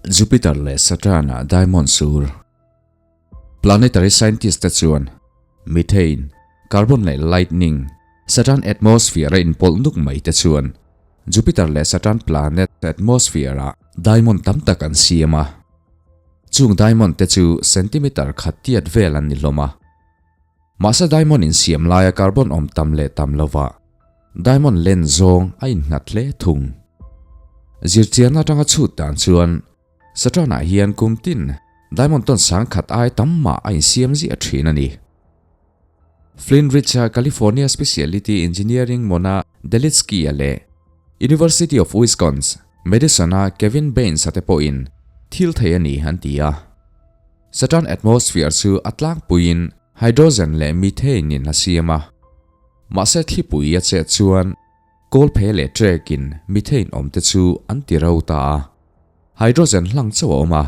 Jupiter leh Saturn-ah diamond sur. Planetary scientist te chuan methane, carbon leh lightning, Saturn atmosphere a inpawlh nuk mai te chuan Jupiter leh Saturn planet atmosphere-ah diamond tam tak an siam a. Chung diamond te chu centimeter khat tiat vel an ni hlawm a. Mahse diamond insiam laia carbon awm tam leh tam lovah diamond len zawng a innghat hle thung. Zirchianna atanga chhut dan chuan Saturn-ah hian kum tin diamond tawn sang khat ai tam mah a insiam ziah thin a ni. Flint Ridge-a California Speciality Engineering Mona Delitsky-a leh University of Wisconsin, Madison-a Kevin Baines-a te pawhin thil thei a ni an ti a. Saturn atmosphere chu a tlangpuiin hydrogen leh methane-in a siam a. Mahse thlipui a chet chuan Kawlphe leh trek-in methane awmte chu an ti ro ta a. Hydrogen hlang chauh a awm a,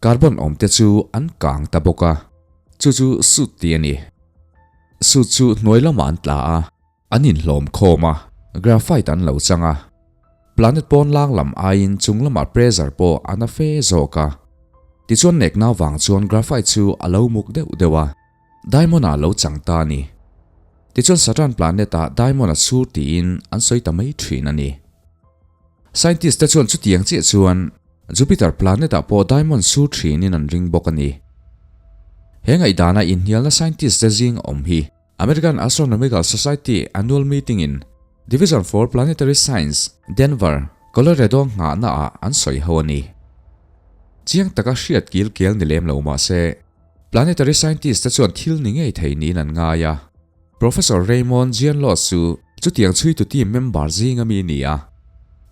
carbon awmte chu an kang ta bawk a. Chu chu soot tih a ni. Soot chu hnuai lamah an tla a, an inhlawm khawm a, graphite an lo chang a. Planet pawn lang lam aiin chung lamah pressure pawh a na fe zawk a. Tichuan nekna vang chuan graphite chu a lo muk deuh deuh a. Diamond ah lo chang ta a ni. Tichuan Saturn planet ah diamond a chhur tiin an sawi ta mai thin a ni. Scientist te chuan chutiang chiah chuan Jupiter planet ah pawh diamond chhur thinin an ring bawk a ni. He ngaihdana inhnialna scientist te zing a awm hi American Astronomical Society annual meeting in Division for Planetary Science, Denver, Colorado nghahna ah an sawi ho a ni. Chiang taka hriat kil kel ni lem lo mahse, Planetary scientist te chuan thil ni ngei thei niin an ngai a. Professor Raymond Gianlos chu chutiang chhuitu team member zinga mi a ni a.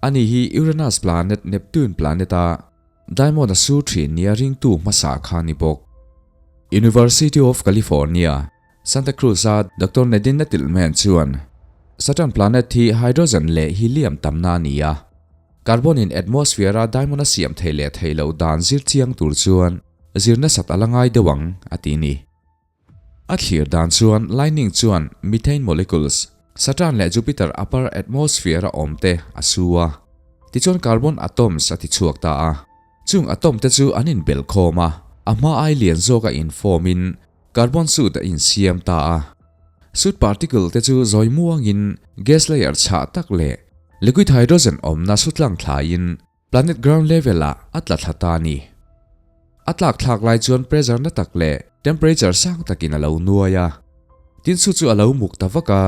Ani hi Uranus planet Neptune planet a diamond a sur thin nia ringtu hmasa kha a ni bawk. University of California, Santa Cruz a Doctor Nadine Nettleman chuan Saturn planet hi hydrogen leh helium tamna a ni a. Carbon in atmosphere a diamond a siam thei leh thei loh dan zir chiang tur chuan Zir nasat a la ngai deuh ang, a ti ni. A thlir dan chuan lightning chuan methane molecules, Saturn leh Jupiter upper atmosphere a awm te a su a. Tichuan carbon atoms a ti chhuak ta a. Chung atom te chu an inbelh khawm a, a hma ai lian zawk a inform in carbon soot a insiam ta a. Soot particle te chu zawi muangin gas layer chhah tak leh liquid hydrogen awmna sutlang thlaiin Planet ground level ah a tla thla ta a ni. A tlak thlak lai chuan pressure na tak leh temperature sang takin a lo nuai a. Tin chu chu a lo muk ta vak a,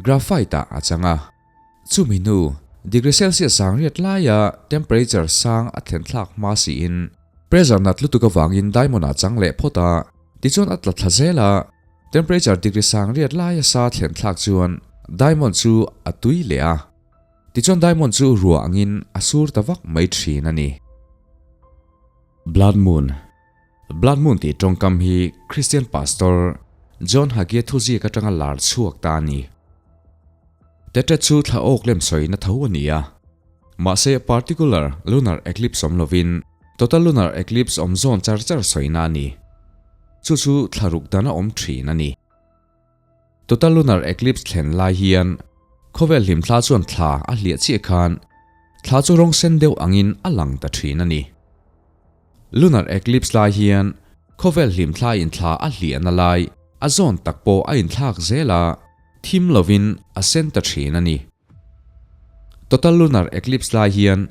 graphite ah a chang a. Chumi hnu, degree Celsius sang riat laia temperature sang a thlen thlak hma siin pressure nat lutuk avangin diamond ah chang leh phawt a, tichuan a tla thla zel a, temperature degree sang riat laia sa thlen thlak chuan diamond chu a tui leh a. Tichuan diamond chu ruah angin a sur ta vak mai thin a ni. Blood Moon Blood Moon tih tawngkam hi Christian Pastor John Hagee thuziak atanga lar chhuak ta a ni. Tetet chu thla awk lem sawina tho a ni a. Mahse particular lunar eclipse awm lovin total lunar eclipse awm zawn char char sawina a ni. Chu chu thla ruk dana awm thin a ni. Total lunar eclipse thlen lai hian khawvel hlimthla chuan thla a hliah chiah khan thla chu rawng sen deuh angin a lang ta thin a ni. Lunar eclipse lai hian khawvel hlimthla in thla a hliahna lai a zawn tak pawh a inthlak zel a, thim lovin a sen ta thin a ni. Total lunar eclipse lai hian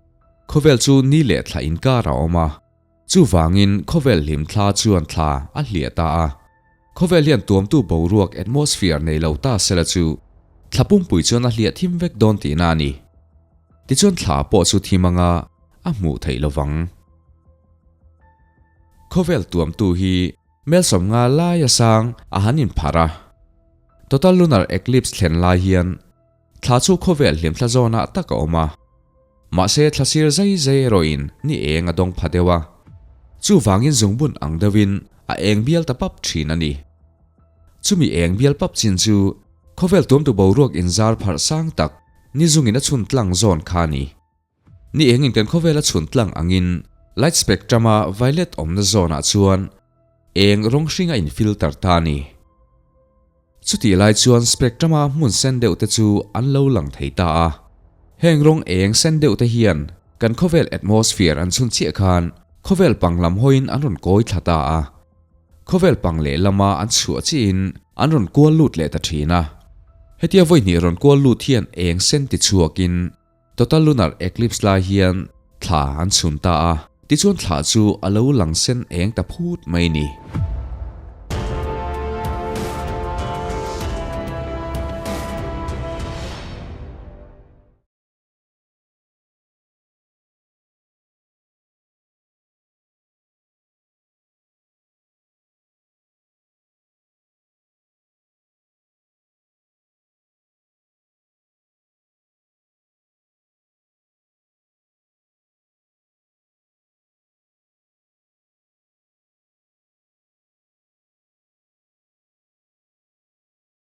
khawvel chu ni leh thla inkar a awm a. Chuvangin khawvel hlimthla chuan thla a hliah ta a. Khawvel hian tuamtu boruak atmosphere nei lo ta sela chu thla pumpui chuan a hliah thim vek dawn tihna a ni. Tichuan thla pawh chu thim anga a hmuh theih lovang. Khawvel tuamtu hi melsawm nga laia sang a han inpharh a. Total lunar eclipse thlen lai hian Thla chu khawvel hlimthla zawnah tak a awm a, mahse thla sir zai zai erawhin ni eng a dawng pha deuh a, chuvangin zungbun ang deuhin a eng bial ta pap thin a ni. Chumi eng bial pap chin chu khawvel tuamtu boruak inzar pharh sang tak ni zungin a chhun tlang zawn kha a ni. Ni engin kan khawvela chhun tlang angin light spectrum-a violet awmna zawnah chuan eng rawng hring a in-filter ta a ni. Chutih lai chuan spectrum-a hmun sen deuh te chu an lo lang thei ta a. Heng rawng eng sen deuh te hian kan khawvel atmosphere an chhun chiah khan. Khawvel pang lam hawiin an rawn kawi thla ta a. Khawvel pang lehlama an chhuah chiahin an rawn kual lut leh ta thin a. Hetia vawi hnih rawn kual lut hian eng sen ti chhuakin Total Lunar Eclipse lai hian thla an chhun ta a, tichuan thla chu a lo lang sen eng ta phut mai ni.